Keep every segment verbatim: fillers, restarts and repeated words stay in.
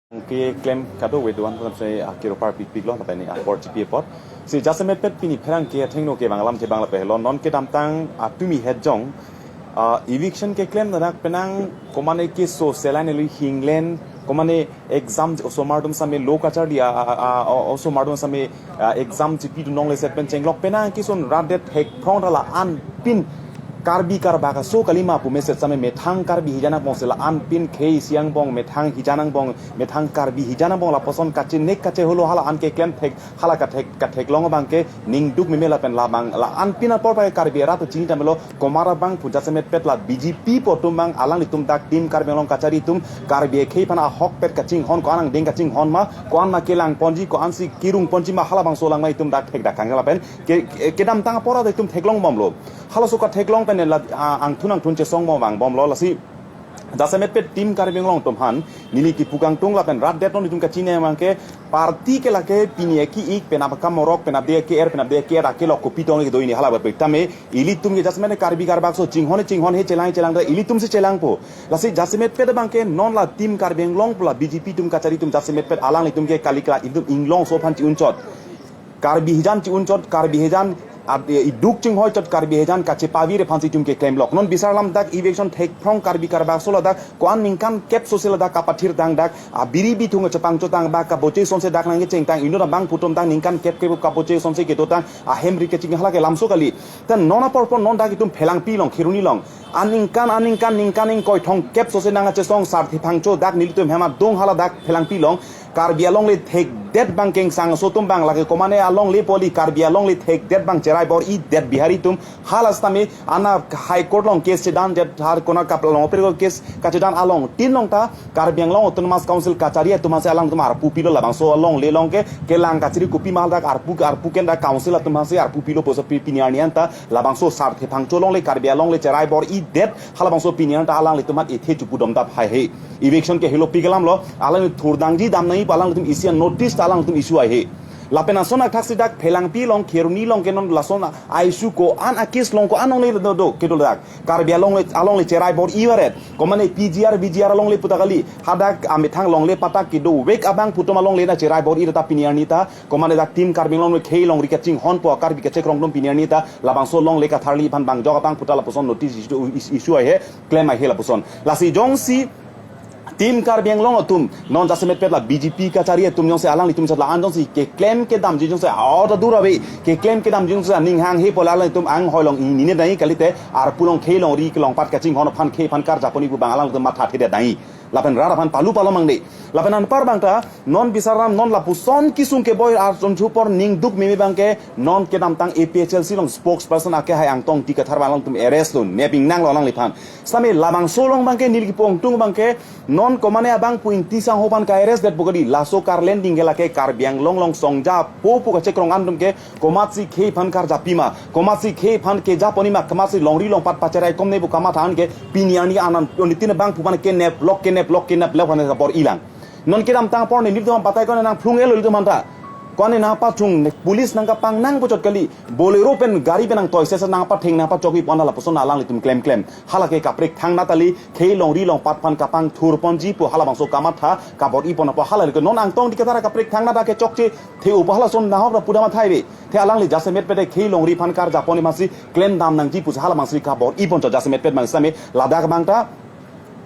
Keklem kado we doan putam se akiro par pikpik lo lapen apor chipi apot. Si jasemet pet pini pherangke athengno kevang alam thebang lapen lo non kedamtang atumi het jong, ah, eviction keklem danak penang komane keso seline lui hinglen komane exam osomar atum same lo kacharli a, a, a, o- osomar atum same, ah, exam chipi dunong le set pen chenglok penang keson rat det hek phrong dala anpin Karbi karbak aso kalima pu message same methang Karbi hijan angbong se la anpin khei siang bong methang hijan angbong methang Karbi hijan angbong lapuson kachinek kacheholo hala an keklem thek hala kathek katheklong abang ke ningduk meme lapen labang la anpin apor pai Karbi arat chini tamelo komar abang pu jasemet pet la B J P pu atum abang alanglitum dak Team Karbi Anglong kachari atum Karbi akhei aphan ahok pet kachinghon ko-an angdeng kachinghon ma ko-an ma kelang ponji ko-an si kirung ponji ma halabangso langmai atum dak thek dak kang lapen ke, ke, kedamtang apor atum theklong bomlo. Halaso katheklong pen la, ah, angthun angthun chesong bom vang bomlo lasi jasemet pet Team Karbi Anglong atum aphan neli kipu kangtung lapen rat det non itum kachine abang ke party ke lake pini eki ik penap kamorok penap de ke er penap de ke er akelok kopi tong ke do ini hala bapek tame ilitum ke jasemet Karbi karbak so chinghon chinghon he chelang chelang da ilitum si chelangpo. Lasi jasemet pet abang ke non la Team Karbi Anglong pu la B J P atum kachari atum jasemet pet alanglitum ke kali kala itum inglongso aphan chi-unchot. Karbi hijan chi-unchot, Karbi hijan ad- iduk chinghoi chot Karbi hijan kachepavir aphan si itum keklemlok. Non bisar lam dak eviction thek phrong Karbi karbak so ladak ko-an ningkan kep so se ladak kapathir dang dak abiri bithung chepangchotang ba kaboche sonse dak nangkechengtang inut abang pu atum dak ningkan kep kep kaboche sonse ketotang ahem ri keching hala ke lamso kali. Tan non apor pon non dak itum Phelangpi along Kheroni along aningkan aningkan ningkan ingkoi thong kep so se nang achesong Sarthe Phangcho dak nelitum hem adung hala dak Phelangpi along Karbi alongle thekdet abang kengsang so atum abang lake komane alongle poli Karbi alongle thekdet abang cherai bor-idet Bihari atum hala sitame ana High Court along case chedan det har kona kap along apir case kachedan along tin along ta Karbi Anglong Autonomous Council kachari atum aphansi alangtum arpu pilo labangso alongle along ke kelang kachiri kopi ma dak arpu arpu ken dak council atum aphansi arpu pilo pusi pi- pini arni anta labangso Sarthe Phangcho alongle Karbi alongle cherai bor-idet halabangso pini anta alanglitum aphan ethe chupudom dap haihe. Eviction ke helo pi kelam lo, alang thurdangji damnai pa alanglitum isi notice ta alanglitum issue haihe. Lapen ason athak si dak Phelangpi along Kheroni along ke non lason a issue ko-an a case along ko-an alongle do do kedo dak Karbi alongle alongle cherai bor-ivaret. Komane P G R V G R alongle pu ta kali hadak amethang alongle patak kedo vek abang pu atum alongle na cherai bor-i ta pini arni ta komane dak Team Karbi Anglong khei along ri kachinghon po Karbi kachekrong atum pini arni ta labangso alongle katharli aphan bangjok abang pu ta lapuson notice issue issue haihe klem haihe lapuson. Lasi jongsi Team Karbi Anglong atum non jasemet pet la B J P kachari atum jongsi alanglitum chat la an jongsi keklem kedamji jongsi aw ta dur ave keklem kedamji jongsi aning hanghe pu la alanglitum anghoi along inine dai kalite arpu along khei along ri kelong pat kachinghon aphan khei aphan karjap pon-i pu abang alanglitum matha thedet dai. Lapen rat aphan palu palu mangde. Lapen anpar abang ta non bisar lam non lapuson kesung keboi arjon chupor ningduk meme abang ke non kedamtang A P H L C along spokesperson ake hai Angtong Ingti Kathar abang alanglitum arrest lo nepingnang lo alangliphan. Sitame labangso along abang ke neli kipu kangtung abang ke non komane abang pu Ingti Sangho aphan ka arrest det pu kali laso Karlending ke lake Karbi Anglong along songja po pu kachekrong an atum ke komatsi khei aphan karjap pima komatsi khei aphan kejap pon-i ma komatsi longri longpat pacherai komne pu kamatha an ke pini arni anan onitin abang pu aphan keneplok keneplok keneplok aphan kabor-i lang. Non kedamtang apor nelitum batai ko nangphlung-elo ilitum aphan ta. Ko-an nangpachung police nangkapang nang puchot kali. Bolero pen gari pen nangtoi sesa nangpatheng nangpachokji pon lapuson alanglitum klem klem. Hala ke kaprek thangnat kali khei longri longpat aphan kapangthur ponji pu halabangso kamatha kabor-i pon apot hala le non Angtong Ingti Kathar kaprek thangnat kechokche the-o pu halason nahok ra pudam athai ve. The alangli jasemet pet khei longri aphan karjap pon-i masi klem dam nangji pusi hala masi kabor-i pon chot jasemet pet masi sitame ladak abang ta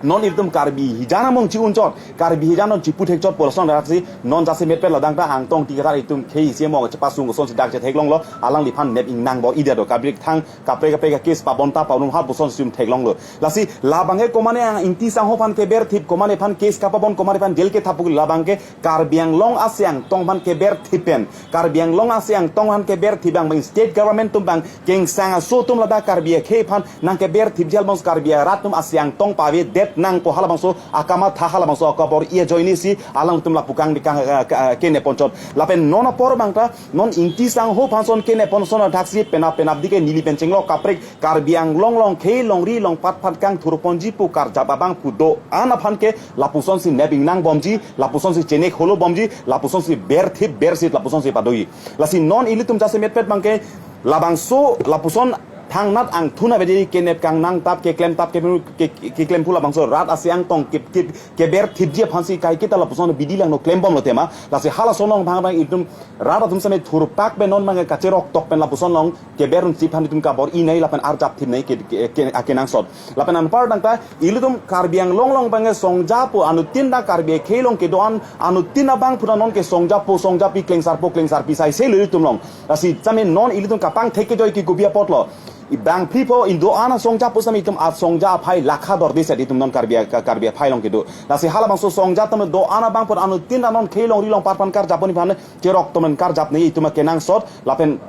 non ilitum Karbi hijan angbong chi-unchot, Karbi hijan non chiputhek chot pu lason dak si non jasemet pet ladak ta Angtong Ingti Kathar itum khei isi mo chepasung son si dak chetheklong lo, alangliphan nepingnang bor-idet do kaprek thang, kaprek kaprek case pabonta paunum hal puson sum theklong lo. Lasi labang ke komane Ang- Ingti Sangho aphan keberthip, komane aphan case kapabon, komane aphan jail kethap pu labang ke Karbi Anglong asi angtong aphan keberthip pen. Karbi Anglong asi angtong aphan keberthip abang abang state government atum abang kengsang aso atum ladak Karbi akhei aphan nangkeberthip jal bangso Karbi arat atum asi angtong pavedet nangpo halabangso akamatha halabangso akabor-i ajoine si alangtum lapu kang di kang, eh, ke- eh, kene pon chot. Lapen non apor abang ta non Ingti Sangho aphan son kene pon son athak si penap penap di ke neli pen chenglok kaprek Karbi Anglong along khei longri longpat aphan kangthur ponji pu karjap abang pu do-an aphan ke lapuson si nepingnang bomji, lapuson si chenek holo bomji, lapuson si berthip bersit, lapuson si pado-i. Lasi non ilitum jasemet pet abang ke labangso lapuson thangnat angthun avedetji kenep kangnang tap keklem tap keklem ke- ke- keklem pu labangso rat asi angtong ke- ke- keber thipji aphansi kaiketa lapuson bidi langno klembomlo tema. Lasi halaso along bang bang itum rat atum same thurpak pen non bang kacherok tok pen lapuson along keber un sip han itum kabor-i nai lapen arjap thip nai ke- ke- ke- akenangsot. Lapen anpar tangte ilitum Karbi Anglong along bang songja pu anuttin ta Karbi akhei along kedo-an anuttin abang pura non ke songja pu songja pi klengsar pu klengsar pi sai selo ilitum along. Lasi same non ilitum kapangthek kejoi ke kopi apotlo. Ibang phli pho indo-an asongja pu same itum asongja aphai lakha dorde set itum non Karbi a- Karbi aphai along kedo. Lasi halabangso songja atum do-an abang pura anuttin ta non khei longri longpar aphan karjap pon aphan cherok tomen karjap nai itum akenangsot lapen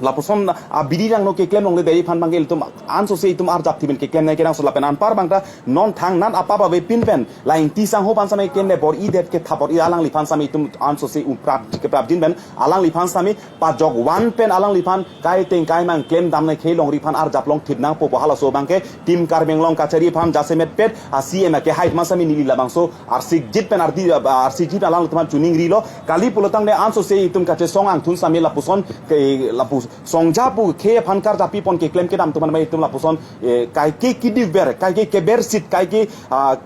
lapuson abidi langno keklem longle dei aphan bang ke ilitum ansose itum arjap thip pen keklem nai kenangsot lapen anpar bang ta non thangnat apap avepin pen la Ingti Sangho aphan same kende bor-idet kethap bor-i alangliphan same itum ansose uprap keprapjin pen alangliphan same pajok van pen alangliphan kaiteng kaimang klemdam nai khei longri aphan arjap long thip nangpo pu halaso bang ke Team Karbi Anglong kachari aphan jasemet pet a C M ake hai ma same neli labangso arsikjit pen ardi arsikjit alanglitum aphan choningrilo. Kali pulotangte ansose itum kachesong angthun same lapuson ke lapu songja pu khei aphan karjap pi pon keklem kedam atum aphan itum lapuson eh, kaike kidikver kaike keber sit kaike ah,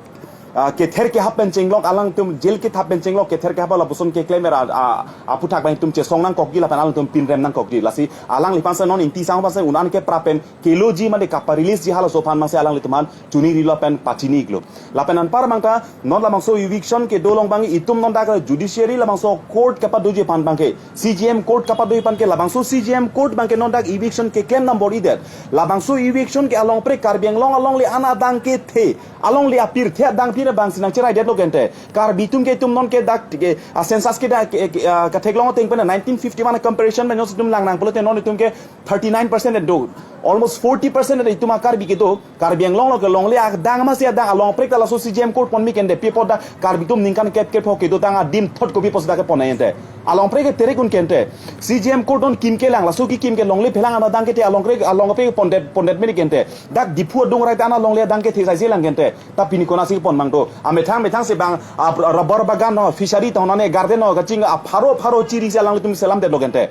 ah, kether kehap pen chenglok alangtum jail kethap pen chenglok kether kehap lapuson keklem era ah, aphuthak bang itum chesong nangkokji lapen alangtum pinrem nangkokji. Lasi alangliphan same non Ingti Sangho aphan same un-an keprap pen keloji mate kapa release ji halaso aphan ma same alanglitum aphan choningrilo pen pachini iklo. Lapen anpar bang ta non labangso eviction kedo along bang itum non dak judiciary labangso court kapadoji aphan bang ke C J M court kapadoji aphan ke labangso C J M court bang ke non dak eviction keklem nang bor-idet. Labangso eviction ke alongpre Karbi Anglong alongle an adang kethe alongle apirthe adang pine bang si nangcheraidetlo kente. Karbi atum ke itum non ke dak ke a census ke dak ke- ke- ah, katheklong ateng pen nineteen fifty-one comparison pen non itum langnang pulote non itum ke thirty-nine percent do. Almost forty percent do itum a Karbi kedo. Karbi Anglong along ke longle adang ma si adang alongpre ta laso C J M court pon mi kende pi apot dak Karbi atum ningkan kep kep ho kedo tang adim thot kopi apot dak kepon nai ente. Alongpre ke terek un kente. C J M court non kim kelang laso kekim ke longle phelang an adang kethe alongpre alongpre pondet pondet meni kente. Dak Diphu adung rai ta an alongle adang kethe sai si lang kente. Ta pini konatsi pon mang do. Amethang methang si bang ah, rubber bagan no fishery tong nane garden no kaching apharo pharo chiri si alanglitum selamdetlo kente.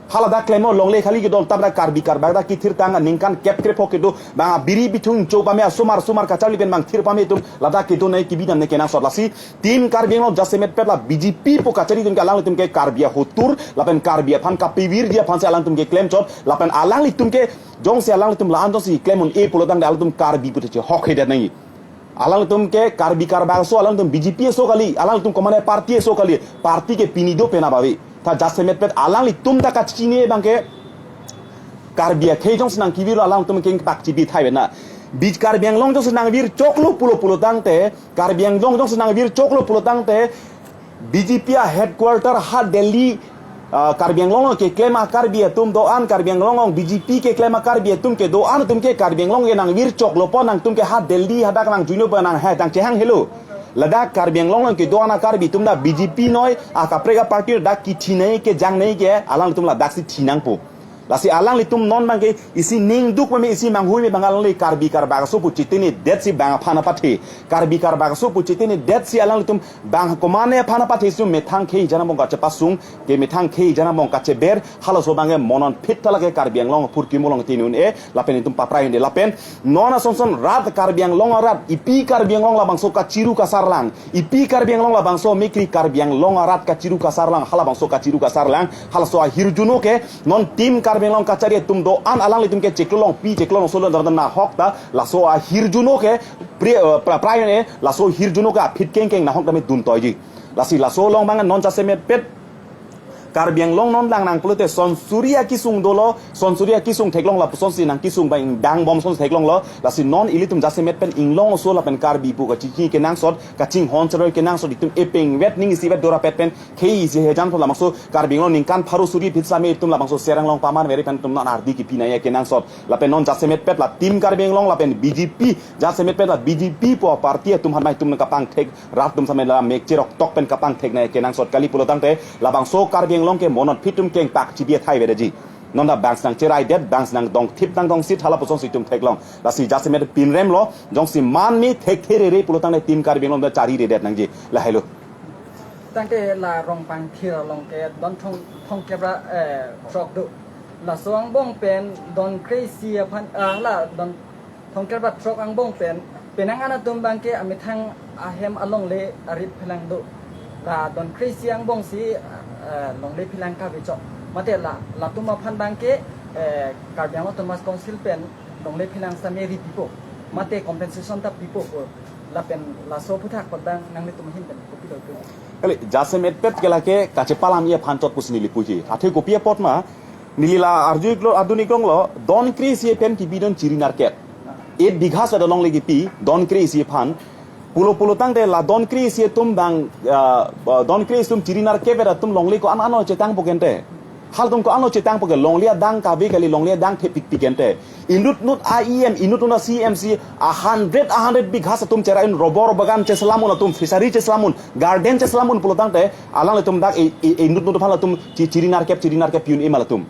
Hala dak klemo longle khali kedo tap dak Karbi Karbak dak kethir tang ningkan kep krep ho kedo bang biri bithung cho pame asomar somar kacharli pen bang thir pame itum ladak kedo nai kebidam nai kenangsot. Lasi Team Karbi Anglong jasemet pet la B J P pu kachari atum ke alanglitum ke Karbi ahotur lapen Karbi aphan kapivirji aphan si alangtum ke klemchot lapen alanglitum ke jongsi alanglitum la-an jongsi klem un-e pulotangte alangtum Karbi pute chehok hedet nai. Alangtum ke Karbi Karbak aso, alangtum B J P aso kali, alangtum komane party aso kali, party ke pini do pena bavi. Ta jasemet pet alanglitum ta kachini bang ke Karbi akhei jongsi nangkivir alangtum kengpak chibi thai bena. Bij Karbi Anglong jongsi nangvirchoklo pulo pulotangte, Karbi Anglong jongsi nangvirchoklo pulotangte, B J P a headquarter ha Delhi, ah, Karbi Anglong along keklem a Karbi atum do-an, Karbi Anglong along B J P keklem a Karbi atum ke do-an atum ke Karbi Anglong ke nangvirchoklo pon nangtum ke ha Delhi hadak nangjuino pon nang ha nangchehang helo. Ladak Karbi Anglong along kedo-an a Karbi atum ta B J P noi, akaprek a party dak kethi nai kejang nai ke alangtum ladaksi thi nangpo. Lasi alanglitum non bang ke isi ningduk pame isi manghui me bang alangli Karbi Karbak aso pu chitini det si bang aphan apathe. Karbi Karbak aso pu chitini det si alanglitum bang komane aphan apathe si methang khei jana bong kachepasung ke methang khei jana bong kacheber halaso bang ke monon phit ta lake Karbi Anglong apurkimo along tini un-e lapen itum paprai un-e lapen non asonson rat Karbi Anglong arat ipi Karbi Anglong labangso kachiru kasarlang. Ipi Karbi Anglong labangso mikri Karbi Anglong arat kachiru kasarlang, halabangso kachiru kasarlang, halaso ahirjuno ke, non Team Karbi Anglong kachari atum do-an alanglitum ke chiklo longpi, chiklo longso lo dan nahok ta, laso ahirjuno ke, pri, eh, pra, prai ne, laso hirjuno ke aphit kengkeng nahok dame dun toiji. Lasi laso along bang non jasemet pet, Karbi Anglong non lang nang pulote sonsuri akisung dolo, sonsuri akisung theklong lapuson si nangkisung bang dang bom son theklonglo, lasi non ilitum jasemet pen inglong aso lapen Karbi pu kachingki kenangsot, kachinghon cheroi kenangsot itum epeng vet ning isi vet dora pet pen khei isi hejan pon labangso Karbi Anglong ningkan pharo suri phit same itum labangso serang long paman veri pen itum non ardi kipi nai kenangsot, lapen non jasemet pet la Team Karbi Anglong lapen B J P, jasemet pet la B J P pu party atum han mai itum kapangthek rat atum same la mek cherok tok pen kapangthek nai kenangsot kali pulotangte labangso Karbi Anglong ke monon phit atum kengpak chibi thai vedaji. Non ta bang si nangcheraidet, bang si nangdong thip nangdong sit halapuson si itum theklong. Lasi jasemet pinremlo, jongsi man me thekthe rere pulotangte Team Karbi Anglong ta chariredet nangji. Lahelo. Tangte la Rongpang thir along ke don thong thong kebra eh, throk do. Laso angbong pen don kre-isi aphan, ah, la don thomkep ra throk angbong pen penang an atum abangke amethang ahem alongle arit phelang do. La don kre-isi angbong si, ah, longle phelang kave chok. Mate la latum aphan abangke, eh, Karbi Anglong Autonomous Council pen longle phelang sitame ri pipo. Mate compensation ta pipo pu. Lapen laso aphuthak abang nanglitum ahin pen kopi lo pu. Kali, jasemet pet ke lake kachepalam-i aphan chot pusi neli puji. Athe kopi apot ma, neli la arju iklo, adun iklong lo, don kre-isi pen kibi don chiri narkep. Eight bighas ada longle kipi, don kre-isi aphan. Pulo pulo tangte la don kre-isi atum abang, ah, don kre-isi atum chiri narkep atum longle ko-an ano chetangpo kente. Halatum ko-an ano chetangpo ke, longle adang kave kali, longle adang thepikpik kente. Inut nut a E M, inut nut a C M si a hundred, a hundred bighas atum cherai-un, rubber bagan cheselam-un atum, fishery cheselam-un, garden cheselam-un pulo tangte, alanglitum dak e, e, inut nut aphan latum chi-, chiri narkep, chiri narkep pi-un-e ma latum.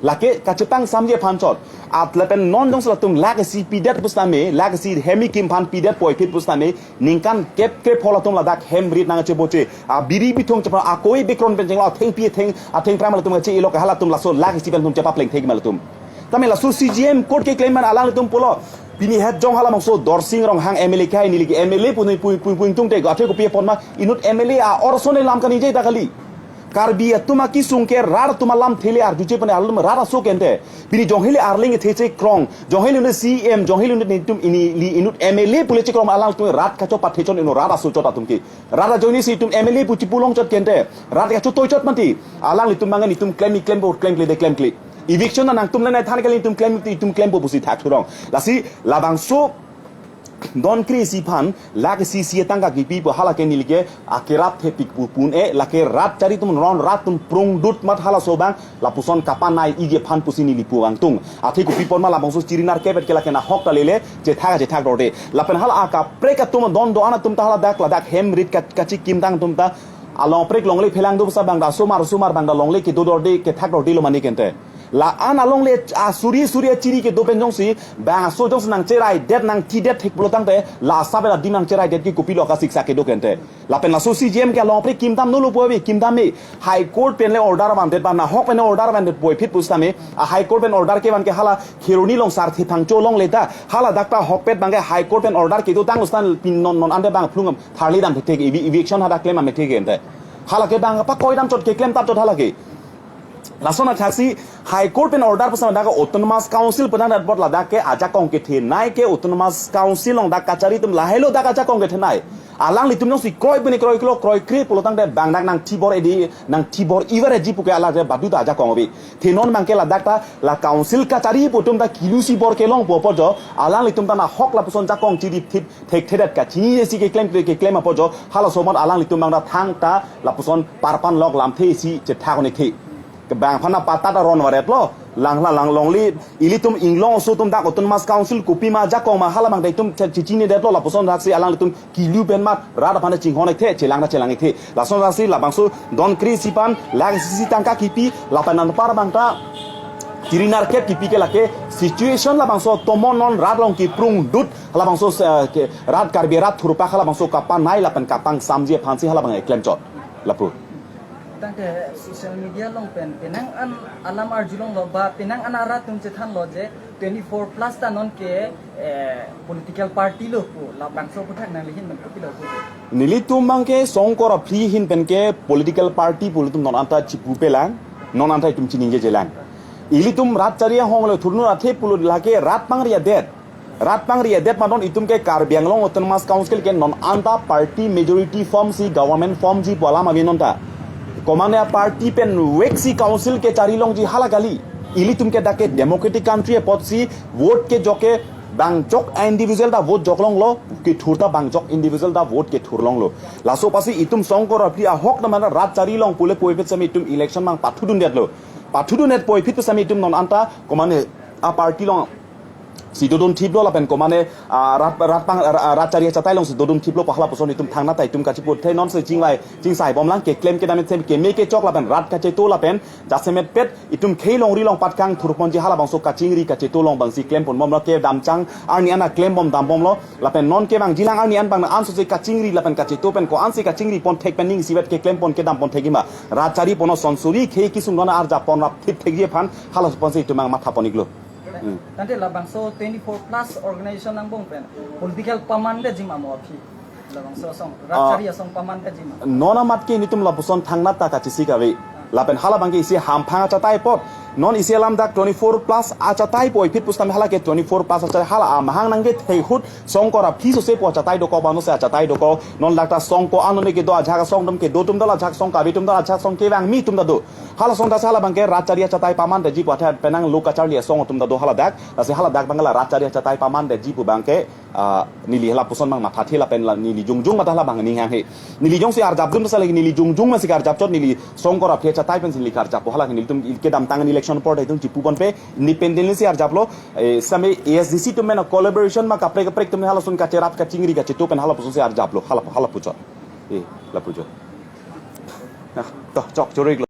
Lake kachepangsamji aphan chot. At lapen non jongsi latum lakh isi pidet pusitame, lakh isi hem kekim aphan pidet puvoiphit pusitame, ningkan kep kre phol atum ladak hem rit nangcheboche. A biri bithung chepra akoi bikron pen chenglo, athengpi atheng, athengphrang ma latum kache-elo ke halatum laso lakh isi pen atum chepapleng thek ma latum. Tame laso C J M court keklem an alanglitum pulo. Pini het jong halabangso Dorsing Ronghang M L A ke hai neli ke M L A pu neli pu, pu, pu ingtungte ko athe kopi apot ma inut M L A a-or ason alam kaningje ta kali. Karbi atum akesung ke rat atum alamthe le arjuje pune alam rat aso kente. Pini jongheli arleng the chekrong, jongheli inut C M, jongheli inut netum ini li inut M L A pule chekrong alanglitum rat kachopat thechon inut rat aso chot atum ke. Rat ajoine si itum M L A pu chipulong chot kente. Rat kachotoi chot mati. Alanglitum mangan itum klem, iklem bo, klemkle de klemkle. Eviction na nangtum le nai than kali itum klem, itum klempo pusi thakthurong. Lasi labangso don kre-isi aphan lakh isi isi atangka kipi pu hala ke neli ke akerap thepik pu pun-e, lake rat chari atum non rat atum prungdut mat halaso abang lapuson kapanai-iji aphan pusi neli pu vangtung. Athe kopi apot ma labangso chiri narkep ke lake nahok ta lele, chethak chethak dorde. Lapen hala akaprek atum don do-an atum ta haladak ladak hem rit ka-, kachekim tang atum ta along prek longle phelang do sa bang da sumar sumar bang da longle kedo dorde kethak dorde lo mane kente. La-an alongle asuri suri achiri kedo pen jongsi bang aso jongsi nangcheraidet nangthidet thek pulo tangte la asap la adim nangcheraidet ke kopilo kasiksak kedo kente. Lapen laso C J M ke along prek kimdam nolo pu ave kimdam me. High Court pen le order vandet ba nahok pen order vandet puvoiphit pusitame a High Court pen order kevan ke hala Kheroni along Sarthe Phangcho alongle ta haladak ta ahokpet abangke High Court pen order kedo tang ustan pin non non ante bang phlung tharli dam thek thek evi-, eviction hadak klem ame thek ente. Hala ke bang pakoi dam chot keklem tap chot hala ke. Lason athaksi High Court pen order pusitame dak Autonomous Council pen dak bot ladak ke ajakong kethenei ke Autonomous Council along dak kachari atum lahelo dak ajakong kethenei. Alanglitum jongsi kroi pini kroi klo kroi kre pulo tangte bang dak nangthibor edi nangthibor ivar eji pu ke alake badu ta ajakong ave. The non abangke ladak ta la council kachari pu atum ta kilu si bor kelongpo pu jo alanglitum ta nahok lapuson jakong chiri thip thekthedet kachini si keklem keklem apot jo halaso amat alanglitum bang ta thangta lapuson parpan lok lamthe si chethak-un-e the. Kebang aphan apatta ta ron varet lo. Lang la lang longle ilitum inglong aso atum dak Autonomous Council kopi ma jakong ma halabang ta itum che-, chechinedetlo lapuson athaksi alanglitum kilu pen mat rat aphan chinghon-ik the chelang ta chelang-ik the. Lason athaksi labangso don kre-isi aphan lakh isi isi tangka kipi lapen anpar bang ta chiri narkep kipi ke lake situation labangso tomon non rat along kiprungdut halabangso, eh, ke rat Karbi rat thurpak halabangso kapanai lapen kapangsamji aphansi halabang eklem chot. Lapu. Tangte social media along pen penang an alam arjulonglo ba penang an arat atum chethanlo je twenty-four plus ta non ke, eh, political party lo pu labangso aphuthak nangli ahin pen kopilo pu. Nelitum abangke Songkor Aphri ahin pen ke political party pu ilitum non anta chipupelang, non anta itum chiningjejelang. Ilitum rat chari ahong le thurnun athe pulo lake rat pangri adet. Rat pangri adet ma non itum ke Karbi Anglong Autonomous Council ke non anta party majority form si government formji pu alam ave non ta. Komane a party pen vek si council ke chari longji hala kali. Ilitum ke dak ke democratic country apotsi vote kejok ke bang jok individual ta vote jok longlo, kethur ta bang jok individual ta vote kethur longlo. Laso apotsi itum Songkor Aphri ahok ta mana rat chari long pule puvoiphit sitame itum election bang pathudundetlo. Pathudundet puvoiphit sitame itum non anta komane a party along si dodun thiplo lapen komane, ah, rat rat pang ra- rat chari achatai along si dodun thiplo pu halapuson itum thangnat ta itum kachipu the, non si chingvai chingsai bomlang, keklem kedam them keme kechok lapen rat kacheto lapen jasemet pet itum khei longri long patkang thurponji halabangso kachingri kacheto along bangsi klem pon bomlo, kedam chang arni an klem bom dam bomlo lapen non kevangjilang arni an bang an so si kachingri lapen kacheto pen ko-an si kachingri pon thek pen ning isivet keklem pon kedam pon thekji ma, rat chari pon o sonsuri khei kesung non arjap pon rap thip thekji aphan halapuson si itum ang matha pon iklo. Hmm. Tangte labangso twenty-four plus organization angbong pen political paman detji ma mo aphi? Labangso asong, ah, rat chari asong paman detji ma? Non amat ke nelitum lapuson thangnat ta kachesik ave. Lapen halabangke isi hamphang achatai apot. Non isi alam dak twenty-four plus achatai pu iphi pusitame hala ke twenty-four plus achatai, hala amahang nangkethek ahut songkor aphi so se pu achatai dokok, bang no se achatai dokok. Non dak ta song ko-an none kedo, ajahak asong atum kedo atum ta do, ajahak asong kave atum ta do, ajahak asong kevangme atum ta do. Hala asong ta si halabangke rat chari achatai paman detji pu athe penang lo kacharli asong atum ta do haladak. Lasi haladak abang la rat chari achatai paman detji pu abangke, ah, neli halapuson abang mathathe lapen la neli jongjong mata halabang aning hanghe. Neli jongsi arjap dun ta si lake neli jongjong masi karjap chot, neli songkor aphi achatai pensi neli karjappo, hala nelitum kedamtang election apor ta itum chipu ponpe, independently si arjaplo, eh, same A S D C atum pen collaboration ma kaprek kaprek atum halason kacherap kachingri kacheto pen halapuson si arjaplo, hala halapuchot. Eh, lapuchot. Nah, to chok choro iklo.